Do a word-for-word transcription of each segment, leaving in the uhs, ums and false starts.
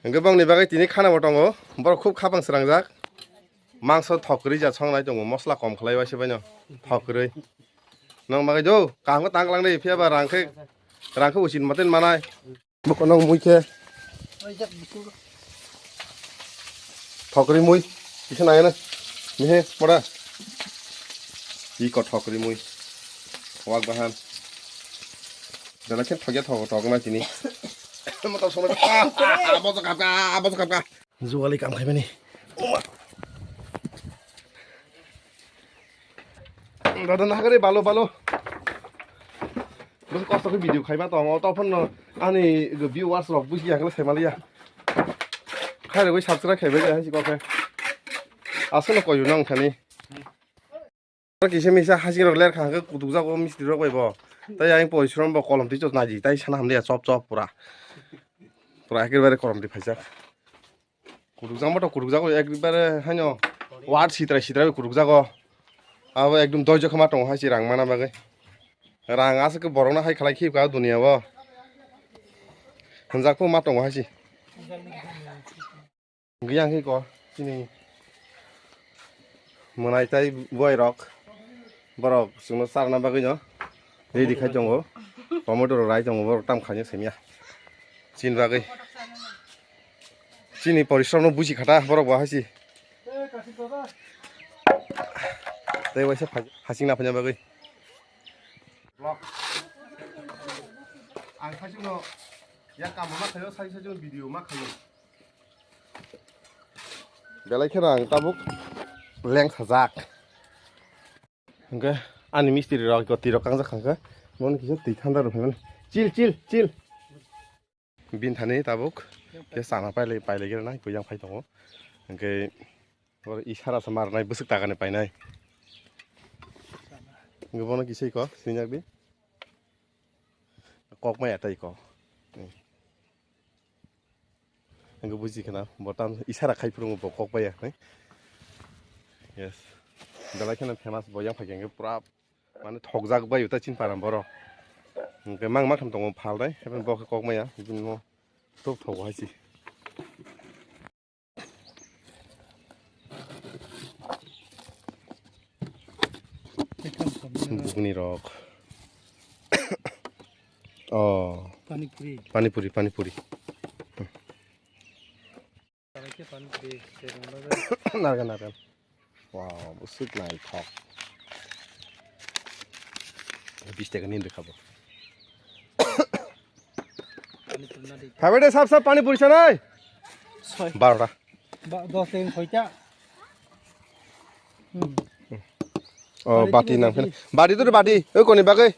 Hwnkhe bongni bagwi tini khana bo tongo, borok khub khapang srangjak. Mangso thok kwrwi ja songnai tongo, mosla kom khlai bai se baino thok kwrwi. Nong bagwi do, kaham khe tang lang de, phiya ba rang khe, rang khe uchin maten manai. Boko nong mui khe. Thok kwrwi mui, kisa nai na. Mihe, pora. Iko thok kwrwi mui. Wak bahan. Dala khe thok ya thok, thok na tini. Motor sono. Ah, ah, bojo kapka, ah, bojo kapka. Jugali kam khaimani. Dada nahagari balo balo. Bwswk kosto khe video khaima tong o, tophan no ani viewers rok buji yakle saimaliya. Khairogwi subscribe khaibai ya hisi kokhe. Aswk no koyu nang thani. Kisa misa hasing rok ler kha hwnkhe kutuk jago mistri rok bai bo. Tai ayang porishrom bo kolom twi chot naji tai sana hamliya chop chop pura. Pura ekebare kolom twi phaijak. Kutuk jang bo to kutuk jago ekbare haino ward sitrai sitrai kutuk jago. Abo ekdom doijo khama tongo hai si rang mana bagwi. Rang aswk khe borok no hai khlai khibka o duniya o. Hwnjak pho ma tongo hai si. Hwnkhe yang khe ko chini mwnai tai buai rok borok chwngno charwna bagwi no ready khai tongo. Tomato rok rai tongo borok tam khaina simiya chini bagwi. Chini porishrom no buji khata borok bo hai si. Tei waisa phai-, phasing na phanya bagwi. Ang phasing no ya kam ma khayo sai sai video ma khayo. Belai kheno ang tabuk leng sajak. Hwnkhe ani mistri rok twi rok kangjak kha hwnkhe. Bono kisa twi thanda rw phaimani. Chill, chill, chill. Bini thani tabuk khe chana pailai, pailai gana nai, kuyang phai tongo. Hwnkhe oro isara se marnai, bwswk takani painai. Hwnkhe bono kisa iko, sinjak di. Kok maya tai iko. Hwnkhe buji khna, bo tam isara khai phuru bo kok maya, hai. Yes. Belai kheno famous bo yang phai khe pura Mane thokjak bai uta chin param borok. Hwnkhe mang ma kham tongo phal dai, haiphano bo khe kok maya, bini mo tok thogo hai si. Bugni rok. Oh. Pani puri. Pani puri, pani puri. Narga, narga. Wow, bwswk naithok. Bis taka ni rwkha bo. Pani puri na di. Khabai de sap sap pani puri sanai. Soi. Barota. Ba, dos din khoita. Hmm. Oh, bati nang phene. Bati to bati. Oi koni bagwi.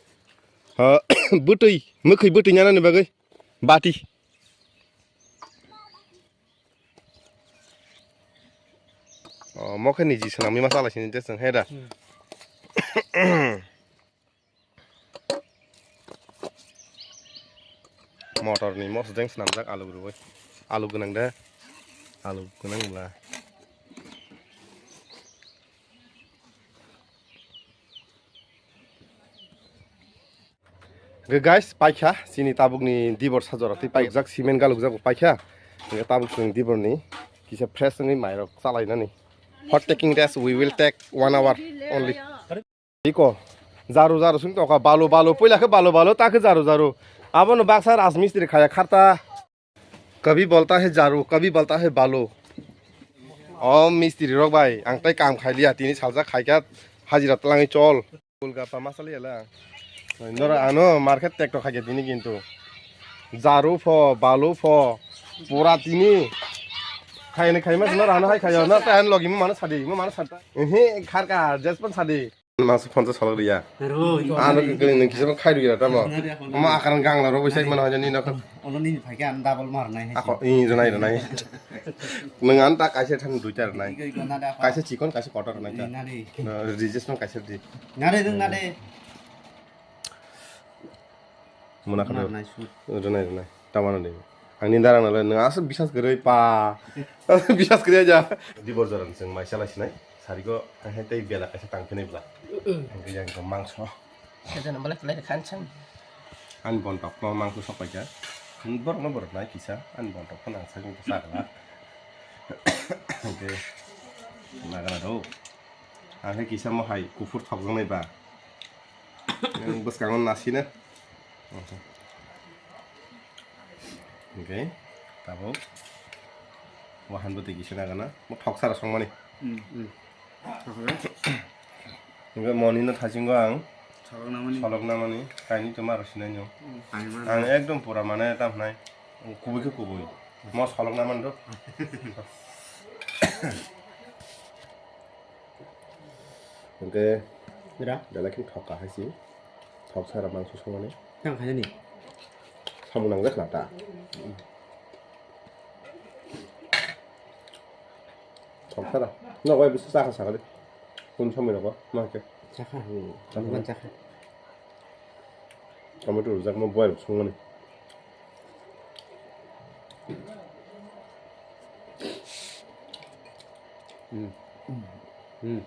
Ha, bwtwi, mwkhwi bwtwi nana ni bagwi. Bati. Oh, mokhe niji swnam mi masala sini je song heda. Hmm. Motor ni mos jeng swnamjak alu rwui. Alu gwnang da. Alu gwnang bla. Hwnkhe guys, paikha chini tabukni dibor sajora tei paikjak cement galukjak bo paikha. Hwnkhe tabuk chwng diborni kisa fresh wngwi mairok chalainani. For taking rest, we will take one hour only. Iko, jaru jaru swng tongkha, balu balu, puila khe balu balu, ta khe jaru jaru. Abono baksa rajmistri khaya kharta. कभी बोलता है झाड़ू, कभी बोलता है बालू। O mistri rok bai, ang tai kam khai liya, tini saljak khai kha, hajira twlangwi chol. Golgappa ma saliya la. Nora ano market tekto khai kha tini kintu. Jaru pho, balu pho, pura tini. Khai ni khai ma nora ano hai khayo, na tai ano logi mo mano sadi, mo mano sadi. Ehe, khar ka, jespan sadi. Mangso phone salok riya. Aro, iko Ano nari. Kini nung kisa khai riya tamo. Nari, ako nari. Omo akaran gangla ro wisai mano haja ni nokho. Ono nini phaikhe ang double marnai hai. Ako i ronai ronai. Nung an ta kaisa thang duita ronai. Iko, iko, nari, ako. Kaisa chikon, kaisa kotor ronai ta. Nari. Rijis nung kaisa di. Nari, nung nari. Muna khana. Nai, nai, su. Rwnai, rwnai. Tamano de. Ang ni darang nalo, nang aswk bisas kwrwi pa. Bisas kwrwi aja. Dibor joran chwng mai chala sinai. Sarigo, hai tei bela kaisa tang phini bla. Mm. Ang yang ko mangso. Kajana bala kelai khan chang. Ani bon tok no mangso sok paja. Borokno borok nai kisa, ani bontok phano ang sakni bwsa gana. Hwnkhe nagana do. Ang khe kisa mo hai kuphur thokjaknai ba. Ang bwskango nasina. Hwnkhe tabuk wahan bwtwi kisa nagana. Mo thoksa rok songmani. Hmm. Hwnkhe monino thasingo ang solok namani kainwi tongma rok sinai no. Ang ekdom pura mane tam hwnai kubui khe kubui. Mo solok namani do. Hwnkhe belai khe thok kha hai se. Thok sara mangso songmani. Tang khainani. Samung nangjak na ta. Thok sara. No bai bisa sakha sakha de. Kun samui rogo ma khe. Chakha. Chakha. Chakha. Tomato rwjakma boil songmani. Hmm. Hmm.